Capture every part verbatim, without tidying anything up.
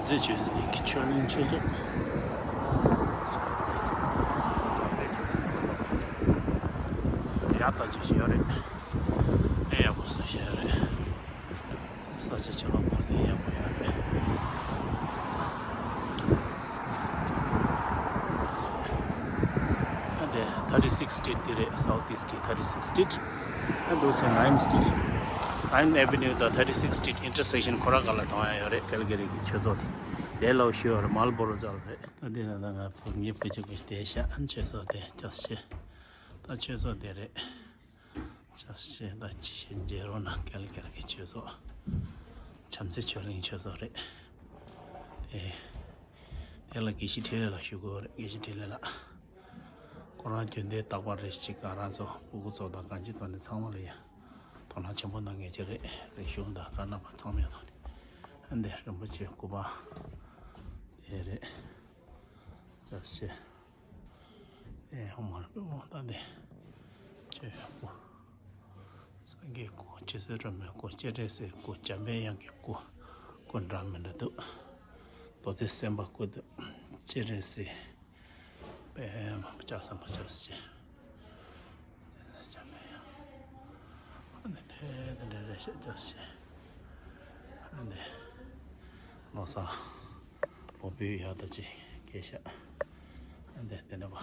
ཚེ་ཆོས་གླིང་གི་ཆོས་གླིང་ཆོས་ཚོགས། ཡག་ཐག་ཆོད་ཡོད་རེད། ཨེ་ཡག་པོ་ས་ཞིག་ཡོད་རེད། ས་ཆ་ཆེ་ལོ་མང་གི་ཡག་པོ་ཡོད་རེད། ཨ་དེ་thirty six street དེ་རེད། South East གི་thirty six street. ཨ་འདུག་སེ་nine street, nine avenue དང་thirty six street intersection ཁོ་རང་སྒང་ལ་གཏོང་ཡ་ཡོད་རེད། ཀལ་ག་རི་གི་ཆོས་ཚོགས་དེ། དེ་ལོགས་ཤོད་རེད། མལ་བོ་རོ་ཚལ་རེད། ད་འདི་ན་ད་ང་ཚོ་ངའི་བུ་ཆུང་ངུ་དེ་ཤ་ཨན་ཆོས་ཚོགས་དེ་ཅོག་ཤེ། ད་ཆོས་ཚོགས་དེ་རེད། ཅོག་ཤེ། ད་ཅི་ཤེ་མཇལ་རོགས་གནང་། ཀལ་ག་རི་གི་ཆོས་ཚོགས། བྱམས་བརྩེ་ཆོས་གླིང་ཆོས་ཚོགས་རེད། དེ་དེ་ལ་དགེ་བཤེས་འཕྲིན་ལས་ལགས་ཞུ་དགོས་རེད། དགེ་བཤེས་འཕྲིན་ལས་ལགས། ཁོ་རང་རྒྱུན་ལྡན་རྟག་པར་རེ་ཞིག་ང་རང་ཚོ་སྤུ་གུ་ཚོ་དང་གང་ཅི་ཐོག་ནས་ཚང་མ་ལ་ཡ་དོ་སྣང་ཆེན་པོ་གནང་མཁན་ཅིག་རེད། རིག་གཞུང་དང་བཀའ་གནང་བ་ཚང་མའི་ཐོག་ནས། ཨ་འདི་རིན་པོ་ཆེ་སྐུ་པར་དེ་རེད། ཅོག་ཤེ། ཨེ་ཧོ་མ་རེད་པས་མོ། ད་འདི་ཆོས་སྐུ། སངས་རྒྱས་སྐུ། རྗེ་བཙུན་སྒྲོལ་མའི་སྐུ། སྤྱན་རས་གཟིགས་སྐུ། འཇམ་པའི་དབྱངས་ཀྱི་སྐུ། སྐུ་འདྲ་མི་འདྲ་འདུག། རྡོ་རྗེ་སེམས་དཔའ་སྐུ་འདུག། སྤྱན་རས་གཟིགས། པདྨ་སྐྱབས་སམ་པ་སྐྱབས་སེ། འཇམ་པའི་དབྱངས། ཨ་ནི་འདྲེ་འདྲེ་རེ་ཞིག་སྐྱབས་སེ། ཨ་ནི་ལོ་གསར། ལོ་ཕུད་ཡག་ཐག་ཆོད་སྐད་ཤ། ཨ་ནི་དེ་ནས་པ།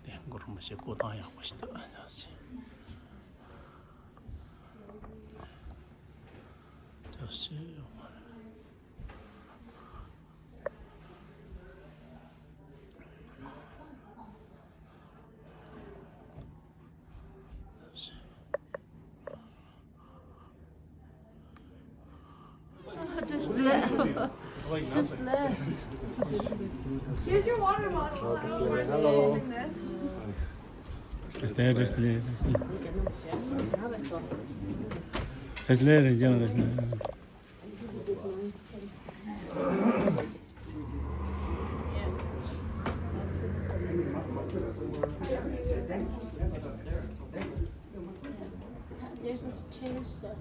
དེ་གུ་རུ་མི་ཤེས་སྐུ་ཐང་ཡག་པོ་ཞིག་འདུག། སྐྱབས་སེ། སྐྱབས་སེ་ཡོང་བ་རེད། Just left. Just left. Here's your water bottle. Hello. Just there, just there, just there. Just there, just there. There's a chair, uh,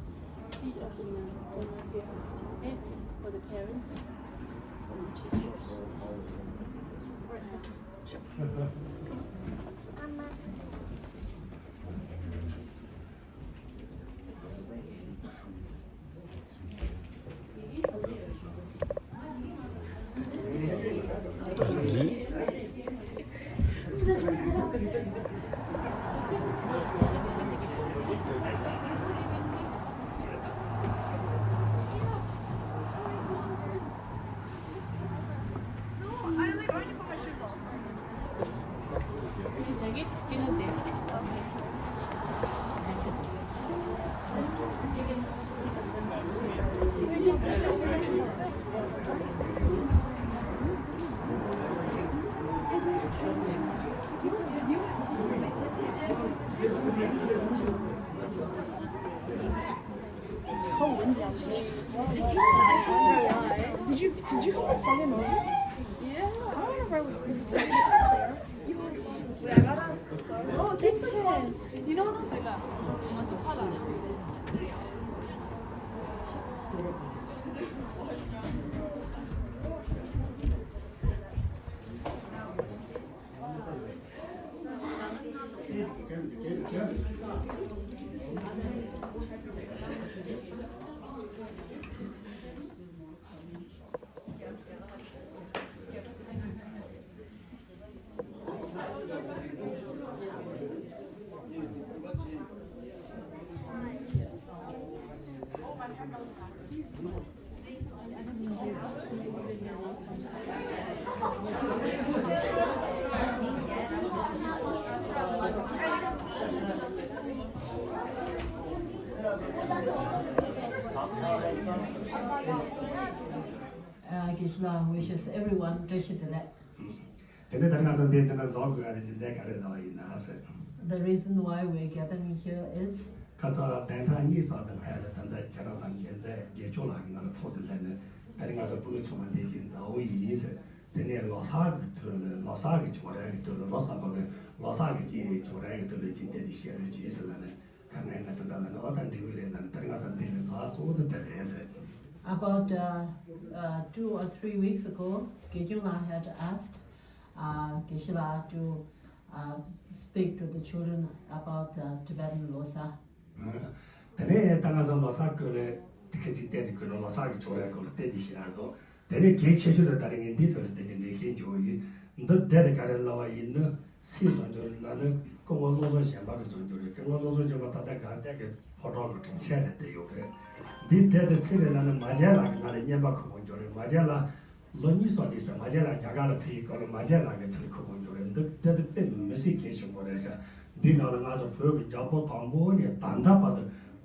seat up in the corner here, okay, for the parents and the teachers. So windy out there. Did you, did you come with Sunday morning? Yeah. I don't remember if I was sleeping. Oh, thanks. You know what else I got? Uh, Geshe-la wishes everyone བཀྲ་ཤིས་བདེ་ལེགས། དེ་ནས་ད་ང་ཚོ་འདི་འདི་ན་འཛོམས་དགོས་ཡ་དེ་རྒྱུ་མཚན་ག་རེ་ལབ་པ་ཡིན་ན་ཟེར། The reason why we're gathering here is ཁ་ཚ་བདུན་ཕྲག་གཉིས་ཙམ་ཙམ་ཕར་ལ་ད་ལྟ་ཁྱེད་རང་ཚང་མཁྱེན་ཚད་དགེ་སྐྱོང་ལགས་ཀྱིས་ང་ལ་ཕོག་ཙམ་སླེབས་ནས་ད་ནི་ང་ཚོ་སྤུ་གུ་ཆུང་མ་འདི་ཅིག་མཛའ་བོ་ཡིན་ཟེར། དེ་ནས་ལོ་གསར་གྱི་དུས་ལ་ལོ་གསར་གྱི་འབྱོར་ར་གི་དུས་ལ་ལོ་གསར་པ་གི་ལོ་གསར་གྱི་ཅིག་འབྱོར་ར་གི་དུས་ལ་ཅིག་དེ་ཅིག་བཤད་རོགས་གྱིས་ཟེར་ལབ་ནས། ད་ངས་ང་དེ་འདྲ་ལབ་ནས། ཨོ་ད་འགྲིག་གི་རེད་ལབ་ནས། ད་རིང་ང་ཚོ་འདི་ནས་རྩ་བ་གཙོ་བོ་དེ་དེ་རེད་ཟེར། About uh, uh, two or three weeks ago, Gechung La had asked uh, Geshe-la to uh, speak to the children about uh, Tibetan Losar. དེ་ནས་ད་ང་ཚོ་ལོ་གསར་སྐོར་ལ་དེ་ཁ་ཅིག་བལྟས་ཀྱི་ཁོ་ན་ལོ་གསར་གྱི་ཕྱོགས་ར་སྐོར་ལ་བལྟས་ཀྱི་ཤེས་ཡ་སོགས། དེ་ནས་གལ་ཆེ་ཤོས་ལ་ད་རེས་ངས་འདིའི་ཐོག་ལ་བལྟས་ཀྱི་འགྲེལ་བཤད་བྱུང་ཡིན། འདི་བལྟས་ཏེ་ག་རེ་ལབ་པ་ཡིན་ན། སུས་བཟོ་རྒྱུ་རེད་ལབ་ན། སྐུ་ངོ་བློ་བཟང་སྦྱིན་པ་གིས་བཟོ་རྒྱུ་རེད། སྐུ་ངོ་བློ་བཟང་སྦྱིན་པ་ད་ལྟ་དགའ་ལྡན་གྱི་ཕོ་བྲང་གི་དྲུང་ཆེན་རེད་བསྡད་ཡོད་རེད། འདི་བལྟས་ཏེ་སུ་རེད་ལབ་ན། མ་བྱན་ལགས་ཀྱིས་ང་ལ་རྔན་པ་ཁུར་དགོས་རྒྱུ་རེད། མ་བྱན་ལགས་ལོ་གཉིས་ཙམ་ཅིག་ཟེར། མ་བྱན་ལགས་རྒྱ་གར་ལ་ཕེབས་ཡི་སྐབས་ལ་མ་བྱན་ལགས་ཀྱི་ཚུར་ཁུར་དགོས་རྒྱུ་རེད། འདི་བལྟས་ཏེ་དཔེ་མི་སྲིད་གལ་ཆེན་པོ་རེད་ཤག་འདི་ནང་ལ་ང་ཚོ་བོད་ཀྱི་རྒྱལ་པོ་དང་པོ་ནས་ད་ལྟ་བར་དུ་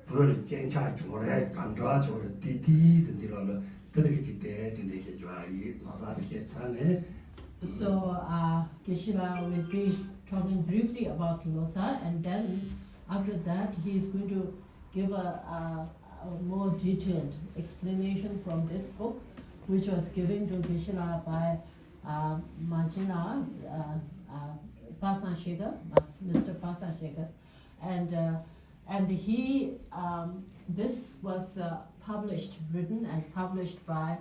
བོད་ལ་སྤྱན་ཆབ་བྱུང་རེད། ག་འདྲ་བྱུང་རེད། དེ་དེའི་ཚེ་འདི་ལ་ལ་དེ་ལ་ཁི་ཅིག་བལྟས་ཅི་འདྲ་ཞིག་བྱུང་ཡིན་ལོ་གསར་དེ་ཁྱེད་ཚ་ནས། So, uh, Geshe-la will be talking briefly about Losar, and then after that, he is going to give a, a, a more detailed explanation from this book, which was given to Geshe-la by uh, Majina, uh, uh, Pasang Shekhar, Mas- Mister Pasang Shekhar. And, uh, and he, um, this was uh, published, written and published by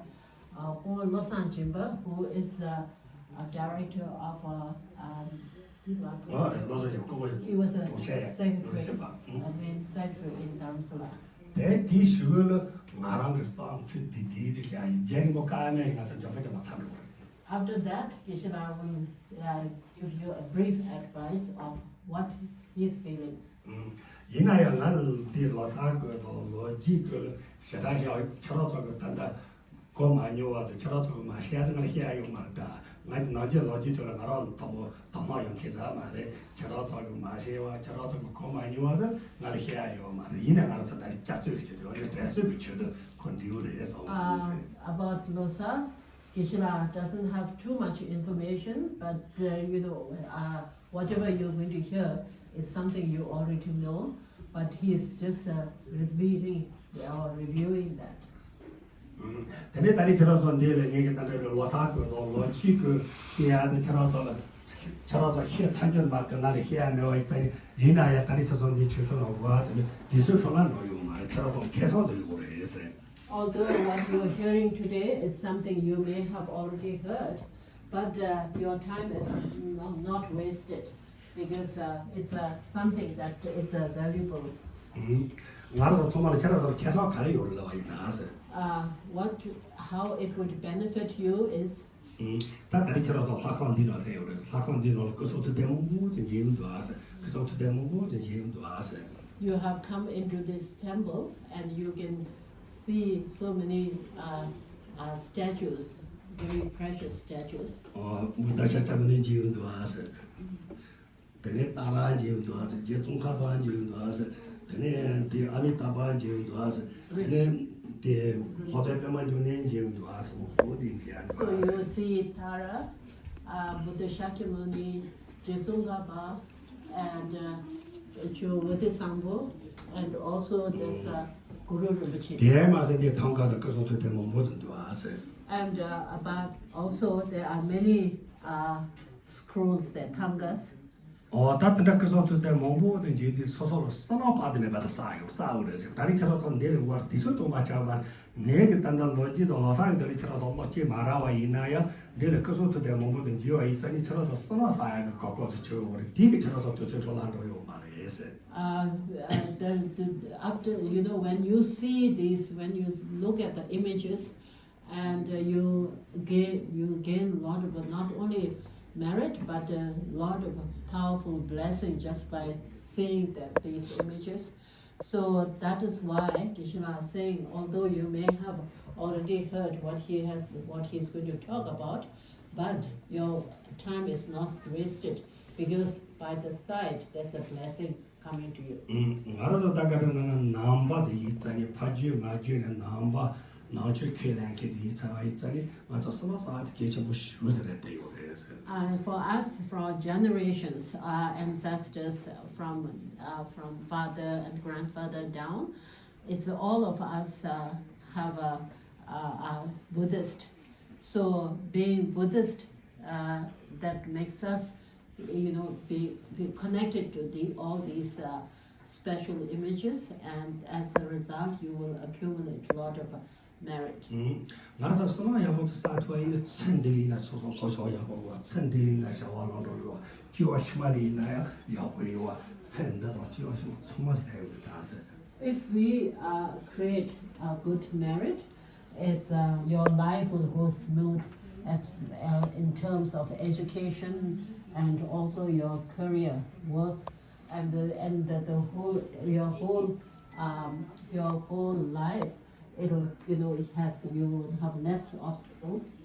uh, Kongwa Losang Jinpa, who is uh, a director of, uh, um, ཨ་ལོ་གསར་གྱི་སྐུ་ངོ་he was a དྲུང་ཆེ་ཡ་ལོ་གསར་secretary, གྱི་པ། ཨ། a main secretary in Dharamsala. དེ་དེའི་གཞུག་ལ་ང་རང་གི་བསམ་ཚུལ་འདི་འདིའི་ཅིག་ཡང་ཡིན། རྗེ་རིན་པོ་ཀརྨ་ཡིས་ང་ཚོ་འཇམ་པོ་འཇམ་པོ་མཚམས་རེ་བོར། After that, Geshe-la will uh, give you a brief advice of what his feelings. ཨུམ། ཡིན་ན་ཡང་ང་འདི་ལོ་གསར་སྐོར་དང་ལོ་རྒྱུས་སྐོར་ལ་ཞེ་དྲག་ཡང་ཁྱེད་རང་ཚོ་གི་ད་ལྟ་གོ་མ་མྱོང་བ་ཚོ་ཁྱེད་རང་ཚོ་གི་མ་བཤད་ཚེ་ང་ལ་བཤད་ཡ་ཡོད་མ་རེད་ད། ང་ནང་ཆོས་ལོ་རྒྱུས་ཐོག་ལ་ང་རང་དང་པོ་དང་པོ་ཡོང་མཁན་ཟེར་མ་རེད། ཁྱེད་རང་ཚོ་གི་མ་ཤེས་པ་ཁྱེད་རང་ཚོ་གི་གོ་མ་མྱོང་བ་དེ་ང་ལ་བཤད་ཡ་ཡོད་མ་རེད། ཡིན་ན་ང་རང་ཚོ་ད་རེས་བསྐྱར་གསོ་གི་ཆེད་དུ་ཡང་ན་དྲན་གསོ་གི་ཆེད་དུ་ཁོ་འབྲི་བ་རེད་བསམ་གི་འདུག་ཟེར། Uh, about Losar, Geshe-la doesn't have too much information, but uh, you know, uh, whatever you're going to hear is something you already know, but he is just uh, repeating or reviewing that. དེ་ནས་ད་རེས་ཁྱེད་རང་ཚོ་འདི་ལ་ངེད་ཀྱི་ད་ལྟ་ལོ་གསར་སྐོར་དང་ལོ་རྒྱུས་སྐོར་བཤད་ཡ་དེ་ཁྱེད་རང་ཚོ་ལ་ཁྱེད་རང་ཚོ་ཤེས་ཚར་རྒྱུ་མ་གཏོགས་ང་ལ་བཤད་ཡ་མེད་པ་ཡིན་ཙང་ཡིན་ན་ཡང་ད་རེས་ཁྱེད་ཚོ་འདི་ཆོས་ཚོགས་ལ་འགོ་བ་དེ་ལ་དུས་ཚོད་འཕྲོ་བརླག་འགྲོ་ཡོད་མ་རེད། ཁྱེད་རང་ཚོ་ཁེ་བཟང་ཚོ་ཡོད་རེད་ཟེར། Although what you're hearing today is something you may have already heard, but uh, your time is not, not wasted because uh, it's uh, something that is uh, valuable. ང་རང་ཚོ་ཚང་མ་ལ་ཁྱེད་རང་ཚོར་ཁེ་བཟང་ག་རེ་ཡོད་རེད་ལབ་པ་ཡིན་ན་ཟེར། Uh, what, how it would benefit you is ད་ད་རེས་ཁྱེད་རང་ཚོ་ལྷ་ཁང་འདི་ནང་སླེབས་ཡོད་རེད། ལྷ་ཁང་འདི་ནང་ལ་སྐུ་གསུང་ཐུགས་རྟེན་མང་པོ་ཅིག་མཇལ་ཡོང་འདུག་ཨ་ཟེར། སྐུ་གསུང་ཐུགས་རྟེན་མང་པོ་ཅིག་མཇལ་ཡོང་འདུག་ཨ་ཟེར། You have come into this temple and you can see so many uh, uh, statues, very precious statues. ཨོ་བུདྡྷ་ཤཱཀྱ་མུ་ནི་མཇལ་ཡོང་འདུག་ཨ་ཟེར། དེ་ནས་ཏཱ་ར་མཇལ་ཡོང་འདུག་ཨ་ཟེར། རྗེ་ཙོང་ཁ་པ་མཇལ་ཡོང་འདུག་ཨ་ཟེར། དེ་ནས་དེ་ཨ་མི་ཏཱ་པ་མཇལ་ཡོང་འདུག་ཨ་ཟེར། དེ་ནས་དེ་ལྷོ་པའི་པདྨ་འབྱུང་གནས་མཇལ་ཡོང་འདུག་ཨ་ཟེར། འོ་དེ་མཇལ་ཡོང་འདུག་ཨ་ཟེར། So you see Tara, uh, Buddha Shakyamuni, Jetsunga Ba, and uh, Chu Vati Sangpo, and also this uh, Guru Rinpoche. དེ་མ་ཟད་དེ་ཐང་ག་དང་སྐུ་གསུང་ཐུགས་རྟེན་མང་པོ་ཅིག་འདུག་ཨ་ཟེར། And uh, but also there are many uh, scrolls there, Tangas. ཨོ་ད་དེ་འདྲ་སྐུ་གསུང་ཐུགས་རྟེན་མང་པོ་དེ་མཇལ་དུས་སོ་སོ་ལ་བསོད་ནམས་དཔག་ཏུ་མེད་པ་དེ་བསགས་ཡོད་བསགས་ཡོད་རེད་ཟེར། ད་རེས་ཁྱེད་རང་ཚོ་འདི་ལ་བར་དུས་ཚོད་སྟོང་པ་ཆགས་པར་ངེད་ཀྱི་ད་ལྟ་ལོ་རྒྱུས་དང་ལོ་གསར་གྱི་དེ་ལ་ཁྱེད་རང་ཚོ་བློ་སྐྱེས་མ་རག་པ་ཡིན་ན་ཡང་འདི་ལ་སྐུ་གསུང་ཐུགས་རྟེན་མང་པོ་དེ་མཇལ་བ་ཡིན་ཙང་ནི་ཁྱེད་རང་ཚོ་བསོད་ནམས་བསགས་ཡག་གི་གོ་སྐབས་དེ་བྱུང་ཡོད་རེད། དེ་གི་ཁྱེད་རང་ཚོ་དུས་ཚོད་འཕྲོ་བརླག་འགྲོ་ཡོད་མ་རེད་ཟེར། Uh, uh, the, the, after, you know, when you see these, when you look at the images, and uh, you gain you gain a lot of not only merit but a lot of powerful blessing just by seeing that these images. So that is why Geshe-la is saying, although you may have already heard what he has, what he's going to talk about, but your time is not wasted because by the side there's a blessing coming to you. ང་རང་ཚོ་ད་ག་རེ་ན་ན་ནང་པ་དེ་ཡིན་ཙང་ནི་ཕ་རྒྱུད་མ་རྒྱུད་ནས་ནང་པ་ནང་ཆོས་ཁས་ལེན་མཁན་དེ་ཡིན་ཙང་ཡིན་ཙང་ནི་ང་ཚོ་བསོད་ནམས་བསགས་དེ་གལ་ཆེན་པོ་ཞེ་པོ་ཅིག་རེད་བསྡད་ཡོད་རེད་ཟེར། Uh, for us, for our generations, our ancestors, from uh, from father and grandfather down, it's all of us uh, have a, a, a Buddhist. So being Buddhist, uh, that makes us you know, be, be connected to the, all these uh, special images, and as a result, you will accumulate a lot of uh, merit. ང་རང་ཚོ་བསམ་བློ་ཡག་པོ་ཅིག་བསགས་ཐུབ་པ་ཡིན་ན། ཚེ་འདི་ལ་ཡིན་ན་སོ་སོ་ལྷོ་ཕྱོགས་ཡག་པོ་ཡོད་པ། ཚེ་འདི་ལ་ཡིན་ན་བྱ་བ་ལམ་འགྲོ་ཡོད་པ། སྐྱེ་བ་ཕྱི་མ་ལ་ཡིན་ན་ཡང་ཡག་པོ་ཡོད་པ། ཚེ་འདི་དང་སྐྱེ་བ་ཕྱི་མ་ཚང་མ་ལ་ཕན་ཡོད་པ་རེད་ཟེར། If we uh, create a good merit, it's uh, your life will go smooth as uh, in terms of education and also your career, work, and the, and the, the whole your whole um, your whole life. It'll you know it has you will have less obstacles.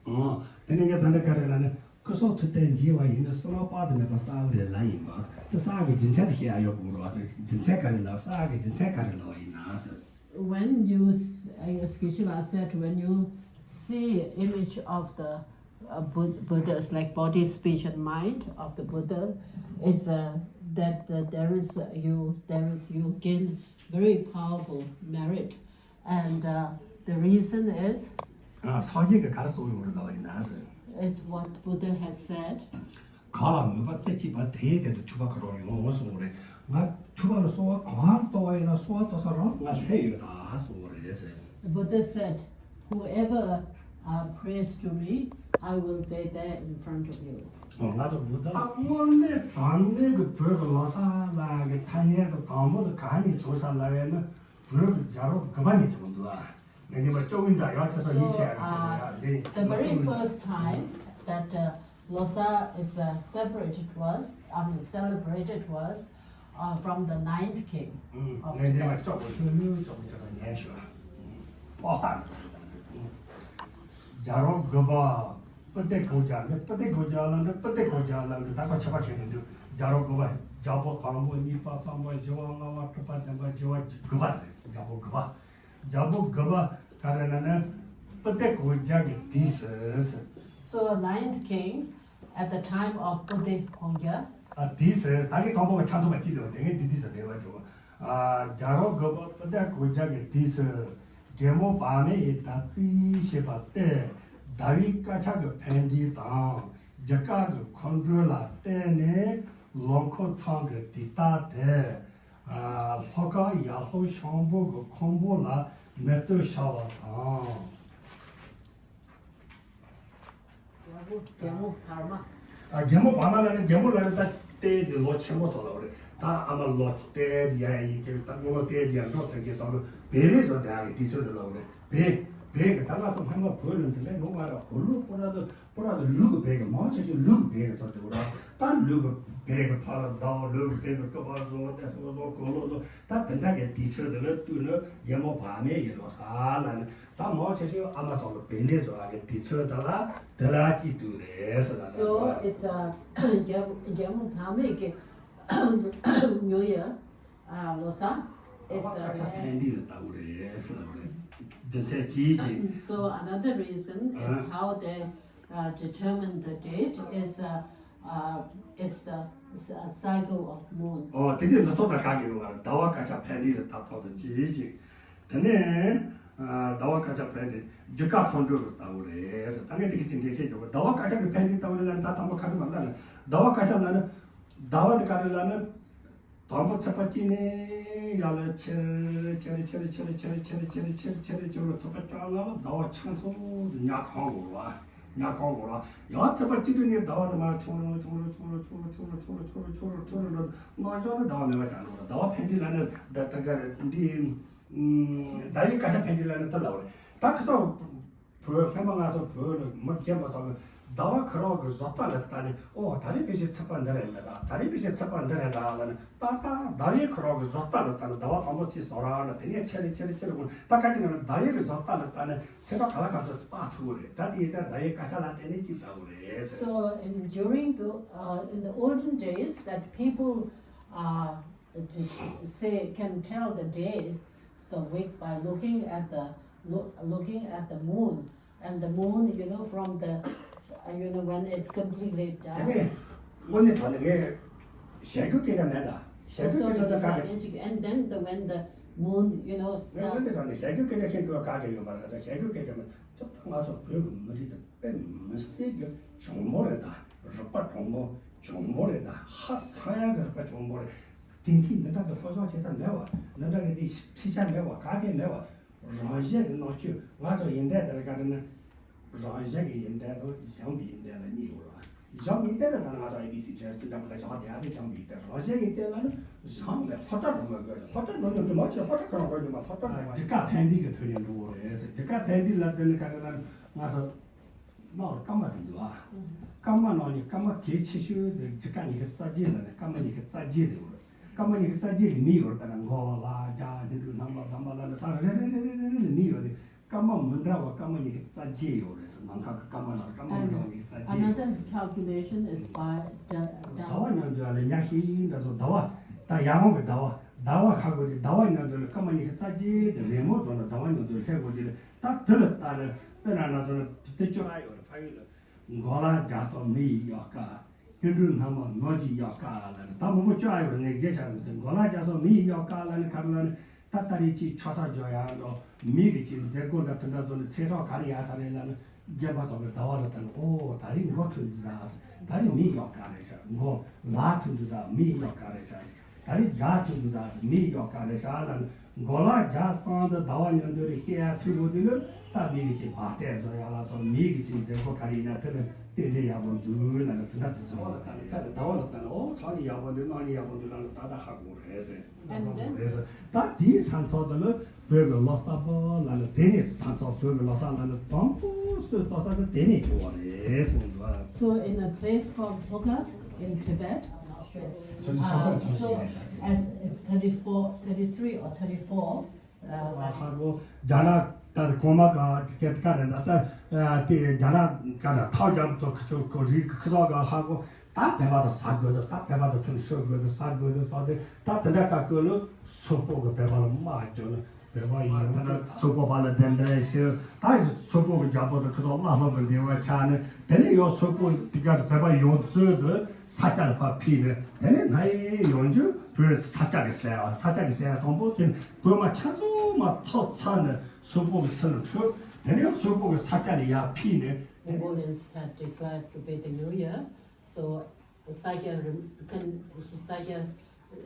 ཨོ། དེ་ནས་ངས་ད་ལྟ་ག་རེ་ལབ་ན། སྐུ་གསུང་ཐུགས་རྟེན་མཇལ་བ་ཡིན་ན་བསམ་བློ་དཔག་ཏུ་མེད་པ་བསགས་པ་རེད་ལབ་ཡིན་པ། དེ་བསགས་ཀྱི་རྒྱུ་མཚན་དེ་བཤད་ཡ་ཡོད་དགོས་རེད་བ། རྒྱུ་མཚན་ག་རེ་ལབ། བསགས་ཀྱི་རྒྱུ་མཚན་ག་རེ་ལབ་པ་ཡིན་ན་ཟེར། When you, s- uh, Geshe-la said, when you see image of the uh, Bu- Buddha's like body, speech, and mind of the Buddha, it's uh, that uh, there is uh, you there is you gain very powerful merit, and uh, the reason is ཨ། སངས་རྒྱས་ཀྱིས་ག་རེ་གསུངས་ཡོད་རེད་ལབ་པ་ཡིན་ན་ཟེར། Is what Buddha has said. གང་ལ་མོས་པ་རྩེ་གཅིག་པ་དེའི་སྟེང་དུ་ཐོས་པ་གང་རུང་ཡོང་གསུངས་པ་རེད། ང་ཐོས་པ་ལ་གསོལ་བ་གང་གཏོང་བ་ཡིན་ན་གསོལ་བ་གཏོང་ས་རང་ང་སླེབས་ཡོད་ད་གསུངས་པ་རེད་ཟེར། Buddha said, whoever uh, prays to me, I will be there in front of you. ང་ཚོ་བུ་ད་དངོས་གནས་དྲང་གནས་ཀྱི་བོད་ཀྱི་ལོ་གསར་ལ་གི་ཐ་སྙད་དུ་དང་པོ་དུ་གང་ནས་བྱུང་ས་ལབ་ཡ་ན། བོད་ཀྱི་རྒྱལ་རབས་དགུ་པ་ནས་བྱུང་འདུག་ཨ། ངས་འདི་མ་ཅོག་ཨིན་ད་ཡག་ཆེ་ས་ཡིད་ཆེས་ཡག་ཆེ་ས་ཡག་འདི་ནི། The very first time that uh, Losar is uh, separated was, I mean, celebrated was uh, from the ninth king of Tibet. ངས་འདི་མ་ཅོག་གོ་ཤུ་ལུ་ཅོག་གོ་ཆེ་ས་ཉན་ཤོག་ཨ། པོ་ཏང་། རྒྱལ་རབས་དགུ་པ། པུ་ཏི་གུ་ཇ་ནི། པུ་ཏི་གུ་ཇ་ལ་ནི། པུ་ཏི་གུ་ཇ་ལ་ནི། ད་ཁ་ཆེ་བ་ཁྱེད་ནི་འདུག་རྒྱལ་རབས་དགུ་པ། རྒྱལ་པོ་དང་པོ། གཉིས་པ། གསུམ་པ། བཞི་པ། ལྔ་པ། དྲུག་པ། བདུན་པ། བརྒྱད་པ། དགུ་པ་རེད། རྒྱལ་པོ་དགུ་པ། རྒྱལ་པོ་དགུ་པ་ག་རེ་ལབ་ན། པུ་ཏི་གུ་ཇ་གི་དུས་སུ། So ninth king at the time of Puti Kongja. ཨ། དུས་སུ་ད་གི་དང་པོ་བ་ཆ་མཚུངས་པ་གཅིག་ལས་བ་དེ་ངས་དེ་དུས་སུ་རེད་བ་འགྲོ། ཨ། རྒྱལ་རབས་དགུ་པ་པུ་ཏི་གུ་ཇ་གི་དུས་སུ། རྒྱལ་མོ་བག་མེད་ཡི་དར་རྩིས་ཞེས་པ་སྟེ། ཟླ་བའི་དཀར་ཆག་གི་འཕེལ་འགྲིབ་དང་། རྒྱུ་སྐར་གྱི་འཁོར་འགྲོས་ལ་བརྟེན་ནས་ལོ་འཁོར་ཚང་གི་དུས་རྟགས་དེ། ཨ། ལྷོ་ཁ་ཡར་ལྷོ་ཤམ་བུ་གི་ཁང་བུ་ལ་མེ་སྟོད་ཤར་བ་དང་། རྒྱལ་མོ་རྒྱལ་མོ་བར་མ། ཨ། རྒྱལ་མོ་བར་མ་ལ་ནི། རྒྱལ་མོ་ལ་ནི་ད་ལྟའི་གི་ལོ་ཆེན་པོ་ཚོ་ལ་རེད། ད་ཨ་མ་ལོ་ལྟའི་གི་ཡ་ཡི་གི་ད་ངོ་ལོ་ལྟའི་གི་ཡ་འགྲོ་ཚར་གི་ཚོ་ལ་བེ་རེ་ཚོ་དེ་ཨ་གི་དུས་ཚོད་དུ་ལ་རེད། བེ་བེ་གི་ད་ང་ཚོ་སྔ་མ་བོད་ལ་འདི་ལས་ཡོང་བ་ར་གོ་ལུགས་པོ་ར་དུ། པོ་ར་དུ་ལུག་གི་བེ་གི་མང་ཆེ་ཤོས་ལུག་གི་བེ་གི་ཚོ་དེ་ར། ད་ལུག་གི་བེ་གི་ཕ་ར་ཟླ་བ། ལུག་གི་བེ་གི་སྐུ་པར་བཟོ། དེ་སོ་སོ་གོ་ལོ་བཟོ། ད་དེ་འདྲ་གི་དུས་ཚོད་དུ་ལ་དུས་ནི་རྒྱལ་མོ་བག་མེད་ཡི་ལོ་གསར་ལ་ནི། ད་མང་ཆེ་ཤོས་ཨ་མ་ཚོ་གི་བེ་ལེ་བཟོ་བ་གི་དུས་ཚོད་དེ་ལ་དེ་ལ་ཅིག་དུས་རེད་ཟེར་ན། So it's a རྒྱལ་རྒྱལ་མོ་བག་མེད་ཀྱི་ཉོ་ཡ་ལོ་གསར། It's ཟླ་བ་སྐར་ཆ་འཕེལ་འགྲིབ་ལ་ལྟ་བུ་རེད་ཟེར་ན་རེད། རྒྱུ་མཚན་ཅིའི་ཕྱིར། So another reason is how they uh, determine the date is uh, uh, it's the s- uh, cycle of moon. ཨོ། དེ་དུས་ལ་ཐོག་ད་ག་གི་ཡོད་པ་རེད། ཟླ་བ་སྐར་ཆ་འཕེལ་འགྲིབ་ལ་ལྟ་ཐོག་ཏུ་ཅིའི་ཕྱིར། དེ་ནས་ཨ། ཟླ་བ་སྐར་ཆ་འཕེལ་འགྲིབ་རྒྱུ་སྐར་འཁོར་འགྲོས་ལ་ལྟ་བུ་རེད་ཟེར། ད་ངས་དེ་གི་ཅིག་འགྲེལ་བཤད་རྒྱག་གོ། ཟླ་བ་སྐར་ཆ་གི་འཕེལ་འགྲིབ་ལྟ་བུ་རེད་ལབ་ན། ད་དང་པོ་ཁ་ཐུག་མ་ལབ་ན། ཟླ་བ་དེ་ག་རེ་ལབ་ན། ཟླ་བ་དེ་ག་རེ་ལབ་ན། དང་པོ་ཚེས་པ་གཅིག་ནས་ཡར་ལ་ཆེར་ཆེར་ཆེར་ཆེར་ཆེར་ཆེར་ཆེར་ཆེར་ཆེར་ཆེར་ལ་ཚེས་པ་བཅོ་ལྔ་ལ་ཟླ་བ་ཆུང་ཆུང་དུ་ཉ་གང་འོང་བ། ཉ་གང་འོང་བ། ཡང་ཚེས་པ་བཅུ་དྲུག་ནས་ཟླ་བ་དེ་མར་ཆུང་རུ་ཆུང་རུ་ཆུང་རུ་ཆུང་རུ་ཆུང་རུ་ལ་ལྔ་བཅུ་ལ་ཟླ་བ་མེད་པ་ཆགས་འགྲོ་བ། ཟླ་བ་འཕེལ་འགྲིབ་ལབ་ན་ད་ད་ག་རེ་འདི། ཟླ་བའི་སྐར་ཆ་འཕེལ་འགྲིབ་ལབ་ན་དེ་ལབ་པ་རེད། ད་ཁ་སང་བོད་སྔོན་མ་ང་ཚོ་བོད་ལ་མི་རྒན་པ་ཚོ་གིས་ཟླ་བ་ཁོ་རང་གི་བཟོ་ལྟ་ལ་ལྟ་ནས། ཨོ། ད་རེས་ཕལ་ཆེར་ཚེས་པ་འདི་རེད་འདི་ད། ད་རེས་ཕལ་ཆེར་ཚེས་པ་འདི་རེད་ད་ལབ་ནས། ད་ལྟ་ཟླ་བའི་ཁོ་རང་གི་བཟོ་ལྟ་ལ་ལྟ་ནས་ཟླ་བ་དང་པོ་གཅིག་བཟོ་ར་ལ། དེ་ནས་ཆེ་རེ་ཆེ་རེ་ཆེ་རེ་འགོར། ད་ག་ཅི་ན་ཟླ་བའི་གི་བཟོ་ལྟ་ལ་ལྟ་ནས་ཚེས་པ་ག་ལ་ག་ཚོད་ཅིག་བཏགས་ཐུབ་ཀྱི་རེད། ད་དེ་ཡིན་ད་ཟླ་བའི་སྐར་ཆ་ལ་བརྟེན་ནས་ཅིག་ལྟ་དགོས་རེད། So in during the uh, in the olden days that people uh, to say can tell the day, the week by looking at the loo- looking at the moon, and the moon, you know, from the uh, you know when it's completely dark. དེ་ནས་དངོས་གནས་དྲང་གནས་ངས་བཤད་རྒྱུ་སྐད་ཆ་མེད་ད། བཤད་རྒྱུ་སྐད་ཆ་ད་ག་གི། And then the when the moon, you know, ངས་དངོས་གནས་དྲང་གནས་བཤད་རྒྱུ་སྐད་ཆ་བཤད་རྒྱུ་ག་གི་ཡོད་པ་རེད། ད་བཤད་རྒྱུ་སྐད་ཆ་མེད། ད་ང་ཚོ་བོད་ཀྱི་མི་རིགས་དེ་དཔེ་མི་སྲིད་ཀྱི་གྱོང་པོ་རེད་ད། རིག་པ་གྱོང་པོ་གྱོང་པོ་རེད་ད། ཧ་སང་ཡག་གི་རིག་པ་གྱོང་པོ་རེད། དེང་དུས་འདི་འདྲ་གི་སློབ་སྦྱོང་བྱེད་ས་མེད་བ། འདི་འདྲ་གི་དེ་ཁྲིད་ཆ་མེད་བ། ག་གེ་མེད་བ། རང་བཞིན་གྱི་སྣང་ཆོས་ང་ཚོ་ཡིན་ཏན་དེར་ག་རེ་ན། རང་བཞིན་གྱི་ཡིན་ཏན་དང་བྱམས་པའི་ཡིན་ཏན་ལ་གཉིས་ཡོད་རེད། བྱམས་པའི་ཡིན་ཏན་ལ་ད་ནི་ང་ཚོ་ཨེ་བི་སི་ཁྲེར་ཅི་འདྲ་མི་འདྲ་བཞག་དེ་ཨ་དེ་བྱམས་པའི་ཡིན་ཏན། རང་བཞིན་གྱི་ཡིན་ཏན་ལ་ནི་བྱམས་ལ་སློབ་གྲྭ་འགྲོ་མ་དགོས་རེད། སློབ་གྲྭ་འགྲོ་མྱོང་གི་མ་བྱས་སློབ་གྲྭ་ག་རང་འགྲོ་མྱོང་མ་སློབ་གྲྭ་འགྲོ་མ་རྒྱུད་བཀའ་ཕན་བདེ་གི་ཐོག་ནས་འགྲོ་བ་རེད་ཟེར། རྒྱུད་བཀའ་ཕན་བདེ་ལ་དེ་ནི་ག་རེ་ན་ང་ཚོ། ནོར་སྐར་མ་ཟེར་འདུག་ཨ། སྐར་མ་ནང་ནས་སྐར་མ་གལ་ཆེ་ཤོས་དེ་རྒྱུད་བཀའ་ཉི་ཤུ་རྩ་བརྒྱད་ལ་ནི་སྐར་མ་ཉི་ཤུ་རྩ་བརྒྱད་ཟེར་བ་རེད། སྐར་མ་ཉི་ཤུ་རྩ་བརྒྱད་ལ་མི་ཡོད་པ་ན་མགོ་ལ་རྒྱ་སྙིང་ཁྲག་རྣམ་པ་དམ་པ་ལ་ནི་ད་རེ་རེ་རེ་རེ་རེ་ལ་མི་ཡོད་དེ་སྐར་མ་མི་འདྲ་བ་སྐར་མ་ཉི་ཤུ་རྩ་བརྒྱད་ཡོད་རེད་ཟེར། ནམ་མཁའ་གི་སྐར་མ་ནང་སྐར་མ་མི་འདྲ་བ་ཉི་ཤུ་རྩ་བརྒྱད་ཡོད་རེད། Another calculation is by the ཟླ་བ་མཉམ་དུ་ཡ་ལ་ཉག་ཤིང་འདྲ་སོ་ཟླ་བ་ད་ཡར་ངོ་གི་ཟླ་བ་ཟླ་བ་ཁ་དགོས་དེ་ཟླ་བ་མཉམ་དུ་ལ་སྐར་མ་ཉི་ཤུ་རྩ་བརྒྱད་དེ་རེ་མོ་བཟོ་ན་ཟླ་བ་མཉམ་དུ་སླེབས་དགོས་དེ་ལ། ད་དེ་ལ་ལྟ་ནས་དཔེར་ན་ང་ཚོ་ནི་དེ་སྐྱོ་ར་ཡོད་རེད། ཕ་ཡུལ་ལ་མགོ་ལ་རྒྱ་སོགས་མི་ཡི་གཡོག་ཀ། སྙིང་ཁྲག་རྣམ་པ་ནོར་གྱི་གཡོག་ཀ་ལ་ནི་ད་མང་པོ་སྐྱོ་ར་ཡོད་རེད། ངས་རྒྱས་བཤད་ནས་མགོ་ལ་རྒྱ་སོགས་མི་ཡི་གཡོག་ཀ་ལ་ནི་ག་རེ་ལ་ནི་ད་ལྟ་རེ་ཅིག་ཆོ་ས་འཇོག་ཡག་འགྲོ་མི་གི་ཅིག་མཛད་སྒོ་འདྲ་དེ་འདྲ་བཟོ་ནས་ཚེ་སྲོག་ག་རེ་ཡག་ས་རེད་ལ་ནི། རྒན་པ་ཚོ་གི་ཟླ་བ་ལ་ལྟ་ན། ཨོ་ད་རིང་མགོ་ཐོན་འདུག་ད། ད་རིང་མི་གཡོག་ཀ་རེད་ཤག་མགོ་ལ་ཐོན་འདུག་ད། མི་གཡོག་ཀ་རེད་ཤག་ད་རིང་རྒྱ་ཐོན་འདུག་ད། མི་གཡོག་ཀ་རེད་ཤག་ལ་ནི་མགོ་ལ་རྒྱ་སང་དུ་ཟླ་བ་མཉམ་དུ་རེ་བཤད་ཡ་ཐུག་པོ་དེ་ལ་ད་མི་གི་ཅིག་བ་ལྟས་བཟོ་ཡ་ལ་སོགས་མི་གི་ཅིག་མཛད་སྒོ་ག་རེ་ཡིན་ན་དེ་ལ་རྟེན་འབྲེལ་ཡག་པོ་འདུག་ལ་ནི་དེ་འདྲ་ཚིག་ཚོ་བ་ལ་ལྟ་ནས་ཆ་ཚེ་ཟླ་བ་ལ་ལྟ་ན། ཨོ་སང་ཉིན་ཡག་པོ་འདུག་གནངས་ཉིན་ཡག་པོ་འདུག་ལ་ནི་ད་ད་ཧ་གོ་རེད་ཟེར། And then རེད་ཟེར། ད་དེའི་ས་མཚམས་དེ་ལ་བོད་ཀྱི་ལོ་གསར་པ་ལ་ནི་དེ་ནས་ས་མཚམས་བོད་ཀྱི་ལོ་གསར་ལ་ནི་དང་པོ་སྲོལ་གཏོད་ས་དེ་དེ་ནས་བྱུང་བ་རེད་གསུངས་འདུག So in a place called Hogarth in Tibet, uh, so at, it's thirty-four, thirty-three or thirty-four, uh, ཧ་གོ་རྒྱ་ནག་ད་གོང་མ་ག་དེ་ག་རེད་ད་ད་དེ་རྒྱ་ནག་ག་ད་ཐའོ་རྒྱ་མཚོ་ཁུ་ཚོ་གོ་རི་ཁུ་ཚོ་ག་ཧ་གོ་ད་བོད་པ་དང་ཟ་དགོས་འདུག་ད་བོད་པ་དང་ཚུར་ཤོད་དགོས་འདུག་ཟ་དགོས་འདུག་ཟེར་ཏེ། ད་དེ་འདྲ་བཀའ་བཀོད་ལ་སོག་པོ་གི་བོད་པ་ལ་དམག་རྒྱག་ནས་བོད་པ་ཡིན་ད་ན་སོག་པོ་བ་ལ་གདན་འདྲེན་ཞུ། ད་སོག་པོ་གི་རྒྱལ་པོ་དང་ཁོ་ཚོ་བླ་སློབ་ཀྱི་འབྲེལ་བ་ཆགས་ནས། དེ་ནས་ཡང་སོག་པོ་དེ་ག་བོད་པ་ཡོངས་རྫོགས་དུ་ས་སྐྱ་ལ་ཕར་ཕུད་ནས། དེ་ནས་ན་ཡེ་ཡོང་རྒྱུ་བོད་ས་སྐྱ་གི་ཟེར་བ། ས་སྐྱ་གི་ཟེར་བ་དང་པོ་དེ་བོད་མི་ཆ་ཚང་མ་ཐོབ་ཚར་ནས་སོག་པོ་གི་ཚུར་ལ་འཕྲོད། དེ་ནས་ཡང་སོག་པོ་གི་ས་སྐྱ་ལ་ཡར་ཕུད་ནས། Mongolians had declared to be the New Year. So Sakya rem- con- Sakya